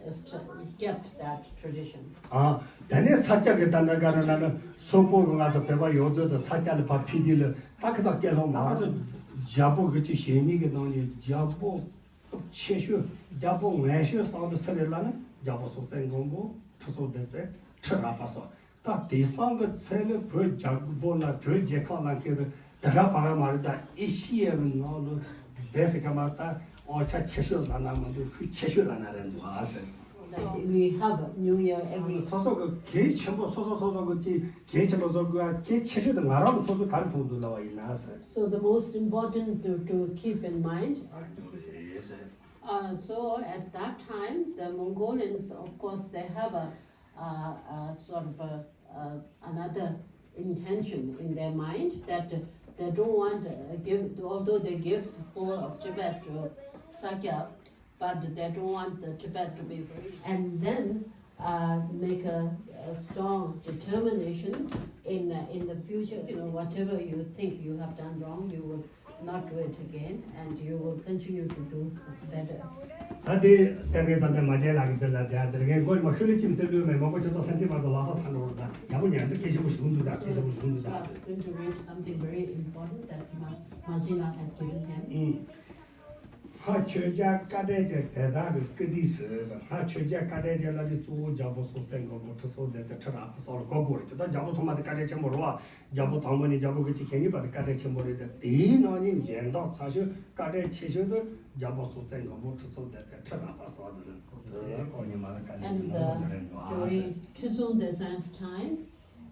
est- kept that tradition. ཨ། དེ་ནས་ས་སྐྱ་གི་ད་ནི་ག་རེ་ན་ནི་སོག་པོ་གི་ང་ཚོ་བོད་པ་ཡོངས་རྫོགས་དུ་ས་སྐྱ་ལ་ཕར་ཕུད་དུས་ལ། ད་གི་ས་སྐྱ་སློང་མ་ང་ཚོ་རྒྱལ་པོ་གི་ཅིག་ཞེ་ནི་གི་ནང་ནས་རྒྱལ་པོ་ཆེ་ཤོས་རྒྱལ་པོ་ངན་ཤོས་སང་དུ་སུ་རེད་ལ་ནི་རྒྱལ་པོ་སྲོང་བཙན་སྒམ་པོ་ཁྲི་སྲོང་ལྡེ་བཙན་ཁྲི་རལ་པ་སོགས། ད་དེང་སང་གི་ཚེ་ལ་བོད་རྒྱལ་པོ་ལ་བོད་རྒྱལ་ཁབ་ལ་སྐད་དུ་དེ་ག་བ་ག་མ་རེད། ད་ཨེ་ཤི་ཡའི་ནང་ལ་བེ་སི་ཀ་མ་ད་དབང་ཆ་ཆེ་ཤོས་ལ་ན་མ་འདུག་ཁུལ་ཆེ་ཤོས་ལ་ན་རེད་འདུག་ཨ་ཟེར། So we have New Year every སོ་སོ་གི་གལ་ཆེན་པོ་སོ་སོ་སོ་སོ་གི་ཅི་གལ་ཆེན་པོ་བཟོ་དགོས། གལ་ཆེ་ཤོས་དེ་ང་རང་གི་སོ་སོ་ག་རེ་མཐོང་འདུག་ལབ་པ་ཡིན་ན་ཟེར། So the most important to, to keep in mind. ཨ་འདུག་རེད་ཟེར། Uh, so at that time, the Mongolians, of course, they have a uh, uh, sort of a, uh, another intention in their mind that they don't want, uh, give, although they give the whole of Tibet to Sakya, but they don't want the Tibet to be very, and then uh, make a, a strong determination in, uh, in the future, you know, whatever you think you have done wrong, you will not do it again, and you will continue to do better. ད་དེ་ལྟ་གི་ད་ལྟ་མ་བྱས་ལ་གི་དེ་ལ་དེ་ཨ་དེ་རེ་ངས་མགོ་མ་ཤོད་ལེ་ཅིམ་ཙེ་ལུས་མེད། མང་པོ་ཁྱེད་ཚོ་སེམས་ཅན་པ་ཚོ་ལག་ས་ཚ་འགྲོ་བར་ད་ཡག་པོ་ཉན་འདུག་སྐད་ཆེན་པོ་ཞིག་འདུག་ད་སྐད་ཆེན་པོ་ཞིག་འདུག་ད། So I was going to read something very important that Ma- Majila had given him. ཨུམ། སྔར་ཆོས་རྒྱལ་བཀའ་དྲིན་ཅན་དེ་དག་གི་སྐུ་དུས་སུ། སྔར་ཆོས་རྒྱལ་བཀའ་དྲིན་ཅན་ལ་ནི་གཙོ་བོ་རྒྱལ་པོ་སྲོང་བཙན་སྒམ་པོ་ཁྲི་སྲོང་ལྡེ་བཙན་ཁྲི་རལ་པ་སོགས་ལ་གོ་དགོས་རེད། ཇི་ལྟར་རྒྱལ་པོ་ཚང་མ་དེ་བཀའ་དྲིན་ཆེན་པོ་རེད་བ། རྒྱལ་པོ་དང་པོ་ནས་རྒྱལ་པོ་གི་ཅི་ཞེ་གཉིས་པ་དེ་བཀའ་དྲིན་ཆེན་པོ་རེད་དེ། དེའི་ནང་ནས་འཇོན་ཐང་ཚ་ཤོས་བཀའ་དྲིན་ཆེ་ཤོས་དེ་རྒྱལ་པོ་སྲོང་བཙན་སྒམ་པོ་ཁྲི་སྲོང་ལྡེ་བཙན་ཁྲི་རལ་པ་སོགས་དེ་རེད། དེ་ཁོ་གཉིས་མ་ལ་བཀའ་དྲིན་ཆེན་པོ་རེད་འདུག་ཨ། And uh, during Trisong Desang's time,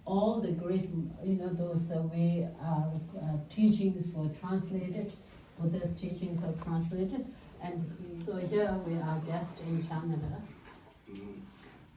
all the great, you know, those uh, way uh, uh, teachings were translated, Buddha's teachings are translated, and so here we are guest in Canada.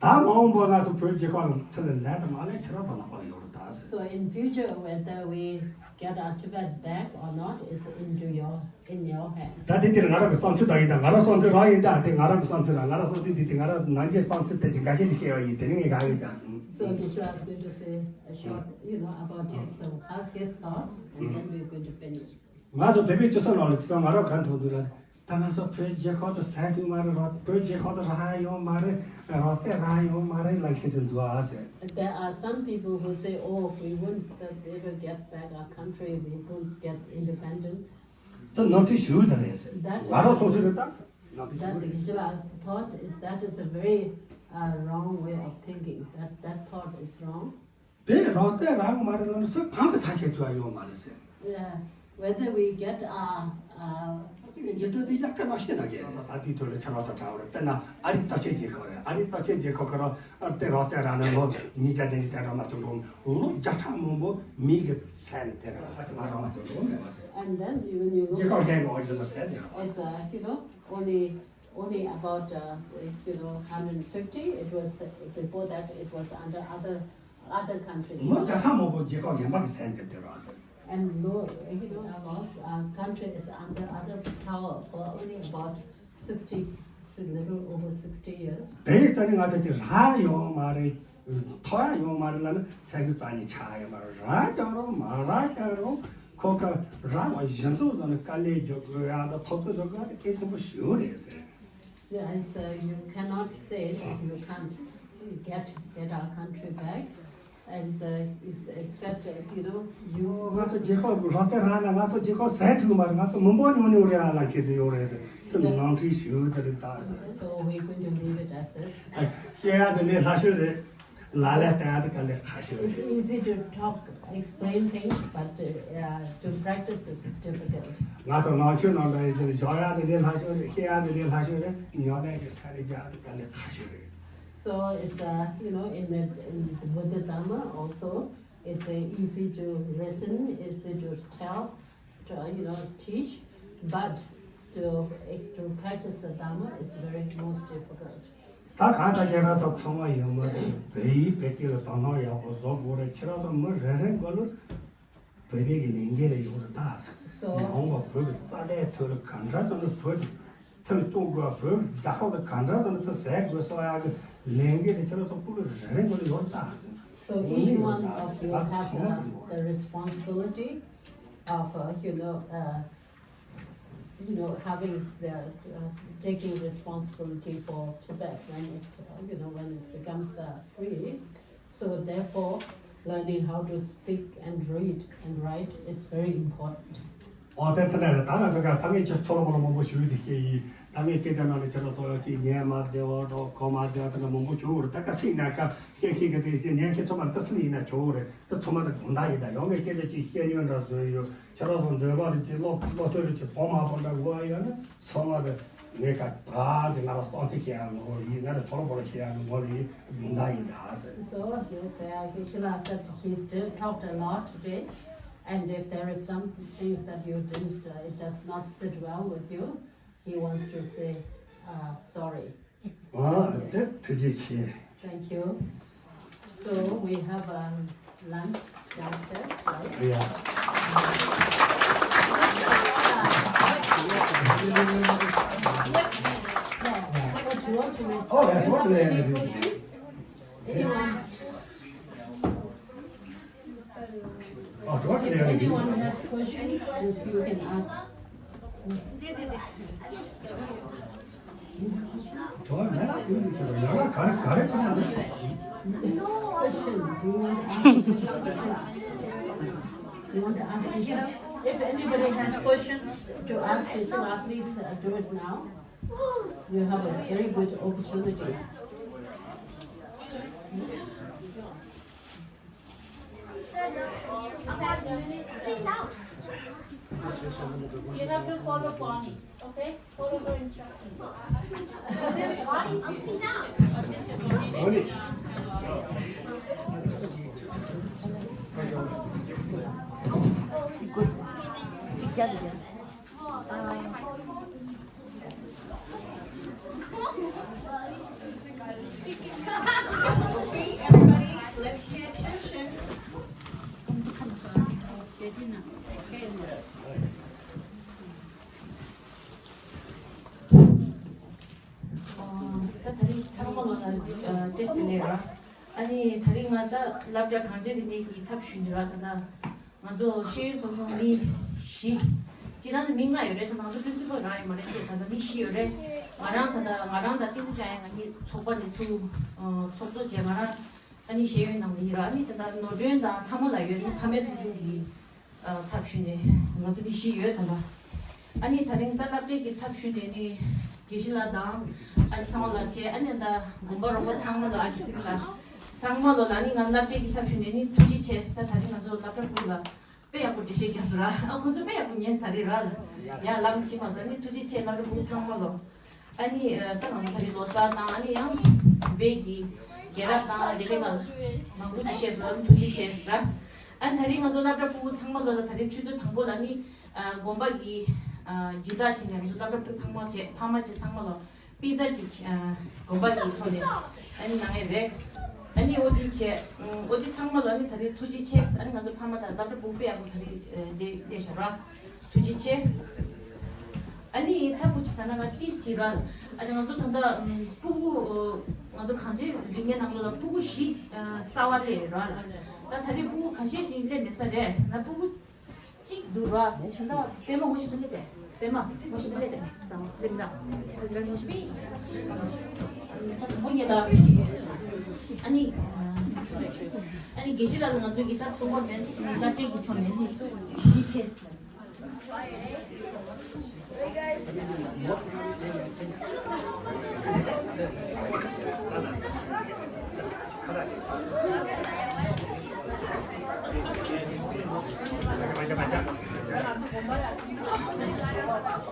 ད་མ་འོངས་པ་ང་ཚོ་བོད་རྒྱལ་ཁབ་ལ་ཚུར་ལ་ལས་དང་མ་ལས་ཁྱེད་རང་ཚོ་ལག་པ་ཡོད་རེད་ད་ཟེར། So in future, whether we get our Tibet back or not, it's into your, in your hands. ད་དེ་དེར་ང་རང་གི་བསམ་ཚུལ་ད་ཡིན་ད། ང་རང་བསམ་ཚུལ་རང་ཡིན་ད། དེ་ང་རང་གི་བསམ་ཚུལ་རང་། ང་རང་བསམ་ཚུལ་དེ་དེ་ང་རང་ནང་ཆོས་བསམ་ཚུལ་དེ་ཅིག་འགའ་ཤས་དེ་བཤད་པ་ཡིན། དེ་ནི་ངས་གང་ཡིན་ད། So Geshe is going to say a short, you know, about his, uh, his thoughts, and then we're going to finish. ང་ཚོ་བོད་པའི་སྤྱི་ཚོགས་ནང་ལ་དེང་སང་ང་རང་ག་མཐོང་འདུག་ལ། ད་ང་ཚོ་བོད་རྒྱལ་ཁབ་དེ་ཟ་ཐུབ་མ་རེད། རོགས་བོད་རྒྱལ་ཁབ་དེ་རག་ཡོད་མ་རེད། རོགས་རྩེད་རག་ཡོད་མ་རེད་ལབ་མཁན་ཅིག་འདུག་ཨ་ཟེར། There are some people who say, "Oh, we won't ever get back our country, we won't get independence." དེ་ནོར་འཁྲུལ་ཞེ་པོ་ཅིག་རེད་ཟེར། That ང་རང་ཚོ་ཚོ་རེད་ད། ནོར་འཁྲུལ་ཞེ་པོ་རེད། That Gishila thought is that is a very uh, wrong way of thinking. That that thought is wrong. དེ་རོགས་རྩེད་རག་མ་རེད་ལབ་ན་སུ་གང་གིས་ཐག་བཅད་ཐུབ་ཡ་ཡོད་མ་རེད་ཟེར། Yeah, whether we get our uh, དེ་གི་འགྱུར་ལྡོག་དེ་ཡག་ག་ནང་བཤད་ན་རྒྱལ་རེད། ས་དེའི་ཐོག་ལ་ཆ་ལག་ཚ་དྲག་རེད། དཔེར་ན་ཨ་རིའི་སྟོབས་ཆེན་རྒྱལ་ཁབ་རེད། ཨ་རིའི་སྟོབས་ཆེན་རྒྱལ་ཁབ་ཁོ་རང་དེ་རོགས་རྩེད་རག་ན་ལོ་ཉིས་བརྒྱ་བདུན་ཅུ་དོན་གྲངས་མ་གཏོགས་འགྲོ་ལོ་བརྒྱ་ཕྲག་མང་པོ་མི་གི་ས་ནས་དེ་རང་ང་རང་མ་གཏོགས་འགྲོ་མེད་པ་ཟེར། And then even you look རྒྱལ་ཁབ་གཞན་གྱི་འོག་ཇི་སོ་ཟེར་དེ་རང་། It's uh, you know only only about uh, you know one hundred fifty. It was uh, before that it was under other other countries. ལོ་བརྒྱ་ཕྲག་མང་པོ་རྒྱལ་ཁབ་གཞན་པ་གི་ས་ནས་དེ་རང་ཟེར། And no, you know, our uh, country is under other power for only about sixty, a little over sixty years. དེ་ཡི་ད་ནི་ང་ཚོ་ཅིག་རག་ཡོང་མ་རེད། ཐོབ་ཡ་ཡོང་མ་རེད་ལབ་ན་ས་ཁུལ་རྩ་ནས་ཆགས་ཡོད་མ་རེད། རག་ཀྱང་རུང་མ་རག་ཀྱང་རུང་ཁོ་ག་རག་པ་གཞི་བཟུང་བཟུང་ནས་དཀའ་ལས་རྒྱག་དགོས་ཡ་དང་འཐབ་རྩོད་བཟོ་དགོས་ཡ་དེ་གལ་ཆེན་པོ་ཞེ་པོ་རེད་ཟེར། Yes, uh, you cannot say that you can't get get our country back. And uh, it's, it's said, uh, you know, you ང་ཚོ་རྒྱལ་ཁབ་རོགས་རྩེད་རག་ན་ང་ཚོ་རྒྱལ་ཁབ་ཟ་ཐུབ་མ་རེད། ང་ཚོ་མི་འབོར་ཉུང་ཉུང་རེད་ཨ་ལབ་མཁན་ཅིག་ཡོད་རེད་ཟེར། དེ་ནོར་འཁྲུལ་ཞེ་པོ་དེ་རེད་ད་ཟེར། So we're going to leave it at this. བཤད་ཡ་དེ་ལས་སླ་ཤོས་རེད། ལབ་ལ་བལྟ་ཡ་དེ་དཀའ་ལས་ཁག་ཤོས་རེད། It's easy to talk, explain things, but uh, uh, to practice is difficult. ང་ཚོ་ནང་ཆོས་ནང་ལ་ཡིན་ཕྱིན་བཞག་ཡ་དེ་ལས་སླ་ཤོས་རེད། བཤད་ཡ་དེ་ལས་སླ་ཤོས་རེད། ཉོ་ནས་ཀྱི་ས་རེད་རྒྱག་ཡ་དེ་དཀའ་ལས་ཁག་ཤོས་རེད། So it's uh, you know in the in, with the Dhamma also, it's uh, easy to listen, easy to tell, to uh, you know teach, but to to practice the Dhamma is very most difficult. ད་གང་ལྟར་ཁྱེད་རང་ཚོ་ཚང་མ་ཡོད་མ་རེད། བོད་ཡིག་བོད་སྐད་ལ་དོ་སྣང་ཡག་པོ་བཟོ་དགོས་རེད། ཁྱེད་རང་ཚོ་མི་རེ་རེ་མགོ་ལ་བོད་པའི་གི་ལས་འགན་ལ་ཡོད་རེད་ད། So མ་འོངས་པ་བོད་ཀྱི་རྩ་དོན་ཐོག་ལ་གང་འདྲ་ཙམ་ལ་བོད་ཀྱི་ཚུར་གཏོང་དགོས། བོད་རྒྱལ་ཁབ་ལ་གང་འདྲ་ཙམ་ལ་ཚུར་ཟད་དགོས་སོགས་ཡག་གི་ལས་འགན་དེ་ཁྱེད་རང་ཚོ་སྐུ་ལུས་རེ་རེ་མགོ་ལ་ཡོད་རེད་ད། So each one of you have the, the responsibility of uh, you know uh, you know having the uh, taking responsibility for Tibet when it uh, you know when it becomes uh, free. So therefore, learning how to speak and read and write is very important. ཨོ་དེ་ལྟ་ན་ད་ང་ཚོ་ག་ད་ངས་ཁྱོད་ཚོ་ལ་མོ་ལ་མང་པོ་ཞུ་ཡི་ཟིག་སྐད་ཡིན། ད་ངས་སྐད་ཆ་ནང་ནས་ཁྱོད་ཚོ་ཚོ་ཡོད་ཅིག་ཉན་མ་བདེ་བ་དང་གོ་མ་བདེ་བ་དེ་འདྲ་མང་པོ་བྱུང་རེད། ད་ག་སྲིད་ན་ཀ་བཤད་མཁན་གི་དེ་ཉན་མཁན་ཚོ་མ་ད་སྲིད་ཡིན་ན་ཆོག་རེད། ད་ཚོ་མ་ད་དགོང་དག་ཡིན། ད་ཡོང་གི་སྐད་ཆ་ཅིག་བཤད་ཉོན་འདྲ་བཟོས་ཡོད། ཁྱེད་རང་ཚོ་འདོད་པ་རེ་ཅིག་བློ་བློ་ཁྱོད་རེ་ཅིག་གོ་མ་གོ་འདྲ་གོ་བ་ཡོད་ན་ཚོ་མ་ད། ངས་ཀ་ད་དེ་ང་ལ་སང་ཚིག་བཤད་ཡ་ངོ་ཡིན། ང་ལ་ཚོ་ལ་བོ་ལ་བཤད་ཡ་ངོ་ལ་ཡིན། ཡིན་ད་ཡིན་ད་ཟེར། So he, uh, Geshe-la said he did, talked a lot today, and if there is some things that you didn't, uh, it does not sit well with you, he wants to say uh, sorry. ཨ་དེ་ཐུགས་རྗེ་ཆེ། Thank you. So we have um, lunch downstairs, right? Yeah. Yes. What you want to know? Oh, yeah, you have any questions? Anyone? Oh, if anyone has questions, yes, you can ask. Question. Do you want to ask a question? You want to ask Geshe-la? If anybody has questions to ask Geshe-la, please uh, do it now. You have a very good opportunity. You have to follow Bonnie, okay? Follow her instructions. Bonnie, come sit down. Good. Together. Okay, everybody, let's pay attention. ད་ད་རིང་ཚང་མ་ལ་བཀྲ་ཤིས་བདེ་ལེགས་ར། ཨ་ནི་ད་རིང་ང་ད་སློབ་གྲྭ་གངས་ཅན་རིག་གནས་ཀྱི་ཚབ་ཞུས་ནི་ར། ད་ན་ང་ཚོ་ཤེས་ཡོན་ཚོགས་ཆུང་མི་བཞི། སྤྱིར་བཏང་མི་ལྔ་ཡོད་རེད། ད་ང་ཚོ་པྲིན་སི་པལ་རང་ཡོད་མ་རེད། ཅེས་ད་ལྟ་མི་བཞི་ཡོད་རེད། ང་རང་ད་ལྟ་ང་རང་དང་ཏིང་ཙི་ཅང་ཡང་ང་གཉིས་ཚོགས་པ་ནས་ཚུར་ཚོགས་གཙོ་བྱས། ང་རང་ཨ་ནི་ཤེས་ཡོན་གནང་བ་ཡིན་ར། ཨ་ནི་ད་ལྟ་ནོར་སྒྲོན་དང་ཐ་མ་ལགས་ཡོད། ཨ་ནི་ཕ་མའི་ཚོགས་ཆུང་གི་ཚབ་ཞུས་ནས་ང་ཚོ་མི་བཞི་ཡོད་ད་ལྟ། ཨ་ནི་ད་རིང་ད་སློབ་གྲྭའི་གི་ཚབ་ཞུས་ནས་ནི་དགེ་བཤེས་ལགས་དང་ཨ་ཅེ་ཚང་མ་ལགས་བྱས། ཨ་ནི་ད་དགོན་པ་རོགས་པ་ཚང་མ་ལ་ཨ་ཅེ་ཚིག་ལ་ཚང་མ་ལོ་ལ་ནི་ང་སློབ་གྲྭའི་གི་ཚབ་ཞུས་ནས་ནི་ཐུགས་རྗེ་ཆེ། ད་ད་རིང་ང་ཚོ་སློབ་གྲྭ་ཕྲུག་ལ་དཔེ་ཡག་པོ་འགྲེལ་བཤད་རྒྱག་སོང་ར། ཨ་ཁོ་ཚོ་དཔེ་ཡག་པོ་ཉན་ས་རེད་ར་ལ། ཡ་ལམ་ཕྱིན་མ་སོང་། ནི་ཐུགས་རྗེ་ཆེ་སློབ་གྲྭ་ཕྲུག་ཚང་མ་ལོ། ཨ་ནི་ད་ང་ཚོ་ད་རེས་ལོ་གསར་དང་ཨ་ནི་ཡང་བོད་ཀྱི་རྒྱལ་རབས་དང་དེ་འདྲའི་སྒང་མང་པོ་ཅིག་བཤད་སོང་། ཐུགས་རྗེ་ཆེ་ཟེར། ཨ་ནི་ད་རེས་ང་ཚོ་སློབ་གྲྭ་ཕྲུག་ཚང་མ་ལོ་ལ་ད་རེས་ཆུ་ཚོད་དང་པོ་ལ་ནི་དགོན་པ་གི་སྦྱིན་བདག་བྱས་ནས་ང་ཚོ་སློབ་གྲྭ་ཕྲུག་ཚང་མ་བྱས་ཕ་མ་བྱས་ཚང་མ་ལོ་པི་ཛ་ཅིག་དགོན་པ་གི་ཐོག་ནས་ཨ་ནི་གནང་ཡས་རེད། ཨ་ནི་འོ་དེ་བྱས། འོ་དེ་ཚང་མ་ལ་ནི་ད་རེས་ཐུགས་རྗེ་ཆེ། ཨ་ནི་ང་ཚོ་ཕ་མ་དང་སློབ་གྲྭ་ཕྲུག་དཔེ་ཡག་པོ་ད་རེས་བསྡད་བསྡད་བཞག་ར། ཐུགས་རྗེ་ཆེ། ཨ་ནི་ད་ཕྲུ་གུ་ཅིག་ད་ན་ང་ཏིས་ཞིག་ར། ཨ་ཅག་ང་ཚོ་ད་ལྟ་ཕྲུ་གུ་ང་ཚོ་གངས་ཅན་རིག་གནས་ནང་ལོགས་ལ་ཕྲུ་གུ་བཞི་གསར་པ་སླེབས་ར་ལ། ད་ད་རེས་ཕྲུ་གུ་ཁ་ཤས་ཅིག་སླེབས་མེད་ས་རེད། ན་ཕྲུ་གུ་གཅིག་འདུག་ར། དེ་ཕྱི་ཟླ་པད་མ་ངོ་ཤེས་པ་སླེབས་ཏེ། པད་མ་ངོ་ཤེས་པ་སླེབས་ཏེ་ཟེར་བ་སླེབས་མི་འདུག་ཁ་ཟེར་ངོ་ཤེས་པ། ད་དང་པོ་ཉིད་ལ་ཨ་ནི་ཨ་ནི་དགེ་བཤེས་ལགས་ལ་ང་ཚོ་གི་ད་གཏོང་བ་མེད་ཟེར་ནས་སློབ་གྲྭའི་གི་ཕྱོགས་ནས་ནི་ཐུགས་རྗེ་ཆེ་ཟེར།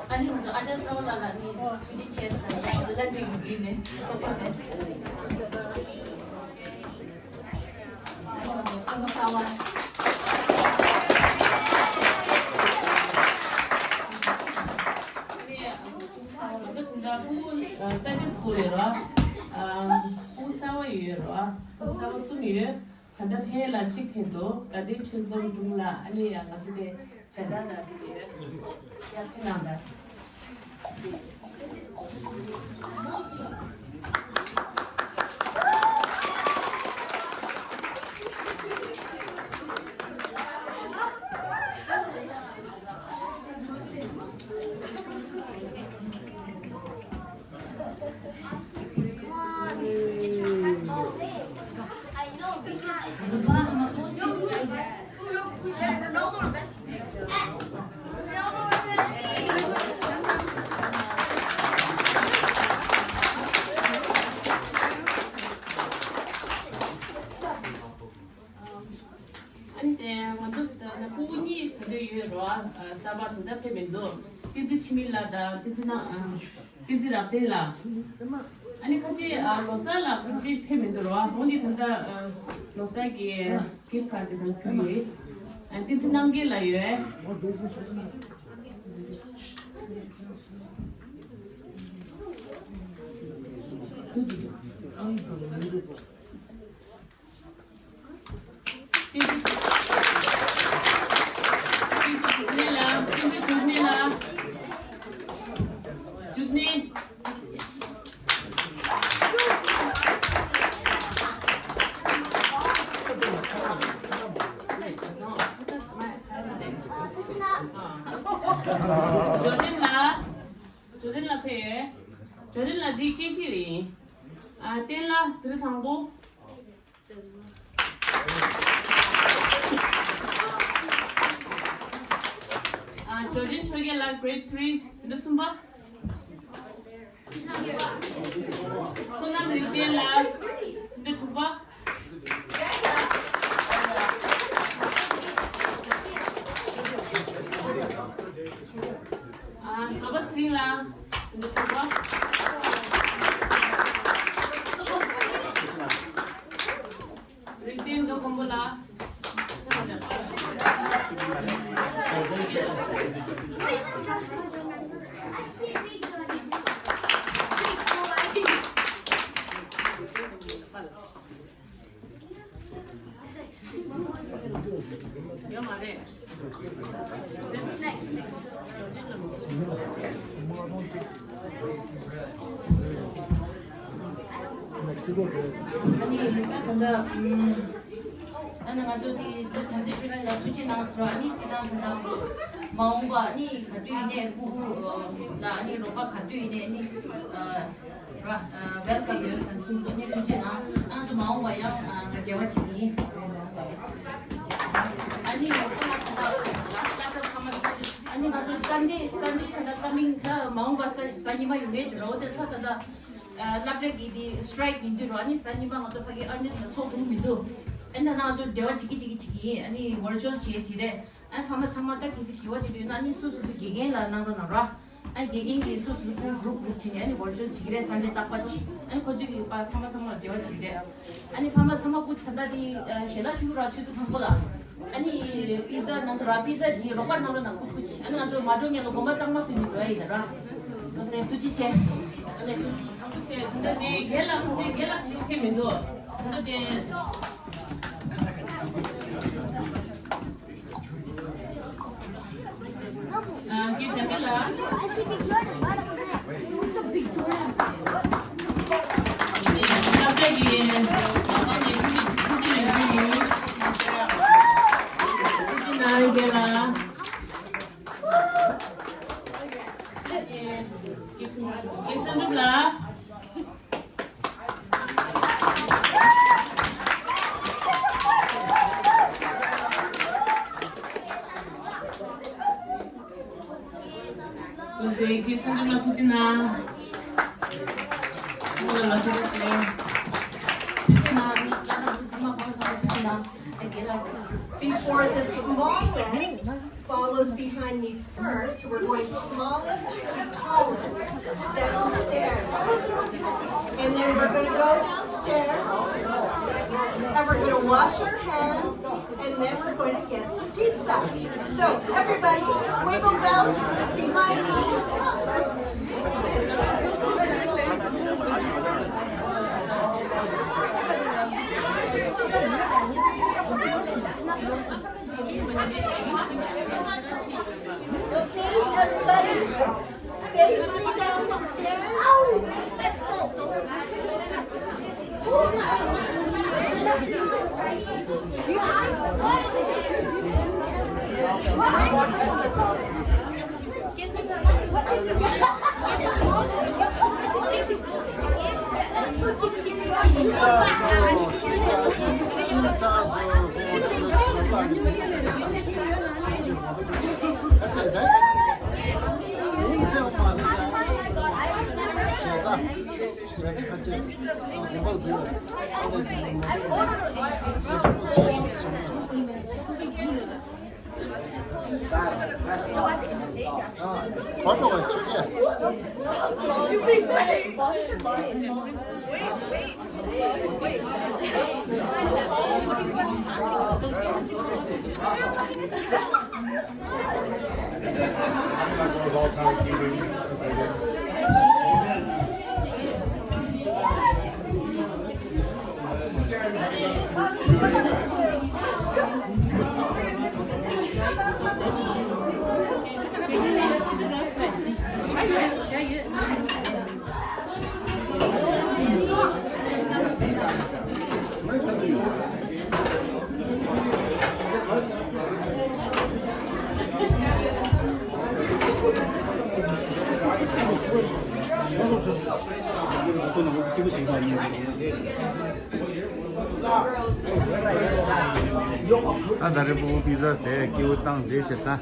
ཨ་ནི་ང་ཚོ་ཨ་ཅག་ཚ་བ་ལགས་ལ་ནི་ཐུགས་རྗེ་ཆེ་ཟེར་ཡ། ང་ཚོ་ལ་འགྲིག་གི་ནས་ཏོག་པ་མེད། Sunday school ཡོད་ར། ཕྲུ་གུ་གསར་པ་ཡོད་ར། ཕྲུ་གུ་གསར་པ་གསུམ་ཡོད། ད་ལྟ་ཕན་ལ་གཅིག་ཕན་འདུག་དགའ་ལྡན་ཆོས་འཛོམས་སྒྲུང་ལ་ཨ་ནི་ཡང་ང་ཚོ་དེ་བྱ་ཚང་དང་དེ་ཡོད། ཡ་ཕན་གནང་དང་། ཨ་ནི་དེ་ང་ཚོ་ད་ལྟ་ཕྲུ་གུ་གཉིས་ད་ལྟ་ཡོད་རེད་བ། གསར་པ་ད་ལྟ་ཕེབས་མི་འདུག་བསྟན་འཛིན་འཆི་མེད་ལགས་དང་བསྟན་འཛིན་ནང་། བསྟན་འཛིན་རབ་བརྟན་ལགས། ཨ་ནི་ཁ་ཅིག་ལོ་གསར་ལ་ཁ་ཤས་ཕེབས་མི་འདུག་རེད་བ། འོ་ནི་ད་ལྟ་ལོ་གསར་གྱི་gift card དེ་དང་ཕུལ་ཡོད། བསྟན་འཛིན་རྣམ་རྒྱལ་ལགས་ཡོད། ཇོ་ལིན་ལགས། ཇོ་ལིན་ལགས་ཕེབས་ཡོད། ཇོ་ལིན་ལགས་འདི་སྐད་ཅིག་རེད། ཨ་བསྟན་ལགས་འཛིན་གྲྭ་དང་པོ། ཨ་ཇོ་ལིན་ཆོས་རྒྱལ་ལགས་grade three འཛིན་གྲྭ་གསུམ་པ། བསོད་ནམས་རིག་ལྡན་ལགས་འཛིན་གྲྭ་དྲུག་པ། ཨ་བཟོད་པ་ཚེ་རིང་ལགས་འཛིན་གྲྭ་དྲུག་པ། རིག་ལྡན་མདོ་སྒམ་པོ་ལགས། ཡོད་མ་རེད། ཨ་ནི་ད་ལྟ་ཨ་ནི་ང་ཚོ་དེ་ད་བྱམས་བརྩེ་ཆོས་གླིང་ལ་ཐུགས་རྗེ་གནང་ཟེར་བ། ཨ་ནི་སྤྱིར་བཏང་ད་ལྟ་ མ་འོངས་པ་ནི་ག་དུས་ཡིན་ནའི་སྤུ་གུ་ལ་ནི་རོགས་པ་ག་དུས་ཡིན་ནའི་ནི་ར་ཝེལ་ཀམ་ཡོད་ཟེར་གསུངས་སོང་། ནི་ཐུགས་རྗེ་གནང་། ང་ཚོ་མ་འོངས་པ་ཡང་འབྲེལ་བ་བྱེད་ཀྱི་ཡིན། ཨ་ནི་ཨ་ནི་ང་ཚོ་སན་ཌེ་སན་ཌེ་ད་ལྟ་ཀ་མིང་ཁ་མ་འོངས་པ་གཟའ་ཉི་མ་ཡོང་མཁན་གྱི་ར་བོ་དེ་ད་ད་ལྟ་སློབ་གྲྭ་གི་དེ་སི་ཊི་རའི་ཀི་ཡིན་དུས་ར། ཨ་ནི་གཟའ་ཉི་མ་ང་ཚོ་ཕ་གི་ཨར་ནེ་སི་ལ་ཚོགས་ཐུབ་མི་འདུག་ཨ་ནི་ད་ང་ཚོ་འབྲེལ་བ་བྱེད་ཀྱི་བྱེད་ཀྱི་བྱེད་ཀྱི་ཡིན། ཨ་ནི་ཝར་ཅུ་ཨལ་བྱེད་བྱེད་རེད། ཨ་ཕ་མ་ཚང་མ་ད་གལ་སྲིད་དྲི་བ་དེ་འདུག་ན་ནི་སོ་སོ་སོ་དགེ་རྒན་ལ་གནང་རོགས་གནང་རོགས། ཨ་དགེ་རྒན་གྱིས་སོ་སོ་སོ་སྒུ་རུབ་རུབ་བྱས་ནས་ཨ་ནི་ཝར་ཅུ་ཨལ་བྱེད་ཀྱི་རེད། སན་ཌེ་རྟག་པར་གྱིས། ཨ་ནི་ཁོ་ཚོས་ཀྱིས་ཕ་ཕ་མ་ཚང་མ་འབྲེལ་བ་བྱེད་ཀྱི་རེད། ཨ་ནི་ཕ་མ་ཚང་མ་སྐུ་ཚེ་ད་ལྟ་དེ་ཞལ་ལག་མཆོད་ར་མཆོད་དུ་དང་པོ་ལ། ཨ་ནི་པི་ཛ་ནང་དུ་ར་པི་ཛ་དེ་རོགས་པ་གནང་རོགས་གནང་། སྐུ་སྐུ་ཅི། ཨ་ནི་ང་ཚོ་མ་འགྲོ་སྔོན་ལ་དགོན་པ་གཙང་མ་བཟོས་ནས་འགྲོ་ཡ་ཡིན་ད་ར། ཁོ་ཚོས་ཐུགས་རྗེ་ཆེ། ཨ་ནི་ཐུགས་རྗེ་ཆེ། ད་ལྟ་དེ་རྒན་ལགས་ཁོ་ཚོའི་རྒན་ལགས་ཁོ་ཚོ་ཕེབས་མི་འདུག་ད་ལྟ་དེ། ལགས་སོ། ཐུགས་རྗེ་གནང་། ཐུགས་རྗེ་གནང་། མི་བླ་བྲང་ཚང་མ་གོང་ས་ཐུགས་རྗེ་གནང་། ཨ་རྒན་ལགས། Before the smallest follows behind me first, we're going smallest to tallest downstairs. And then we're going to go downstairs and we're going to wash our hands and then we're going to get some pizza. So everybody wiggles out behind me. Okay, everybody, safely down the stairs. Let's go. ད་ད་རེ་པོ་པི་ཛ་ཟེར་སྐྱེ་བོ་བཏང་རེ་བྱེད་ད།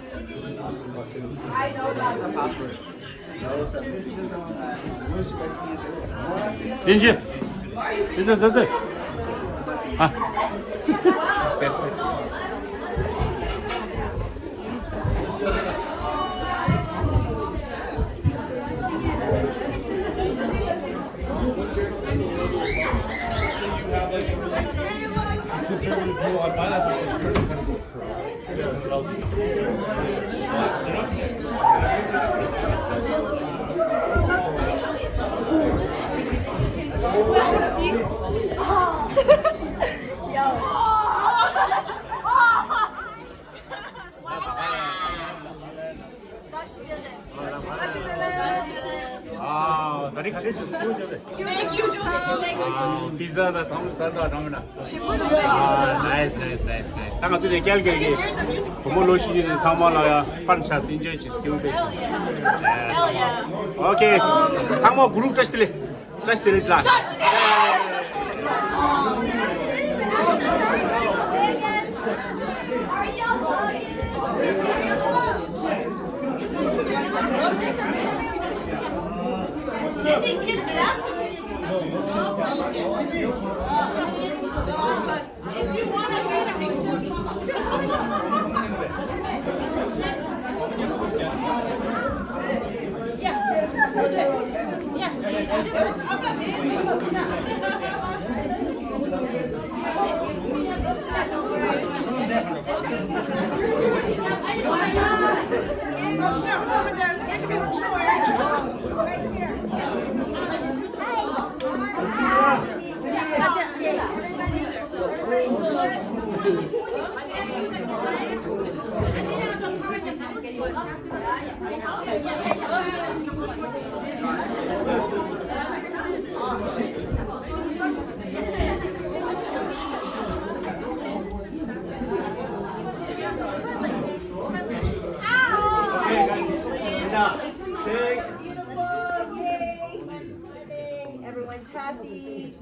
དེ་འཇེ། དེ་ཟེར་ཟེར་ཟེར། ཨ། ཨ། ད་རེས་ཁ་ Thank you, Joseph. Thank you. ཨ། པི་ཛ་དང་ཚང་མ་ཟ་ཚར་དང་མིན་ན། ཞིམ་པོ་འདུག་ཨ། ནའིས་ནའིས་ནའིས་ནའིས། ད་ང་ཚོ་ནས་ཀལ་ཀལ་གི་བུ་མོ་ལོ་བཞི་ནས་ཚང་མ་ལ་ཡ་ཕན་ཆ་སིན་ཇེ་ཅི་སྐྱིད་པའི། ཨོ་ཁེ། ཚང་མ་གུ་རུབ་བཀྲ་ཤིས་བདེ་ལེགས། བཀྲ་ཤིས་བདེ་ལེགས་ལ། I think kids left. If you want to get a picture, come on. Beautiful, yay! Everyone's happy.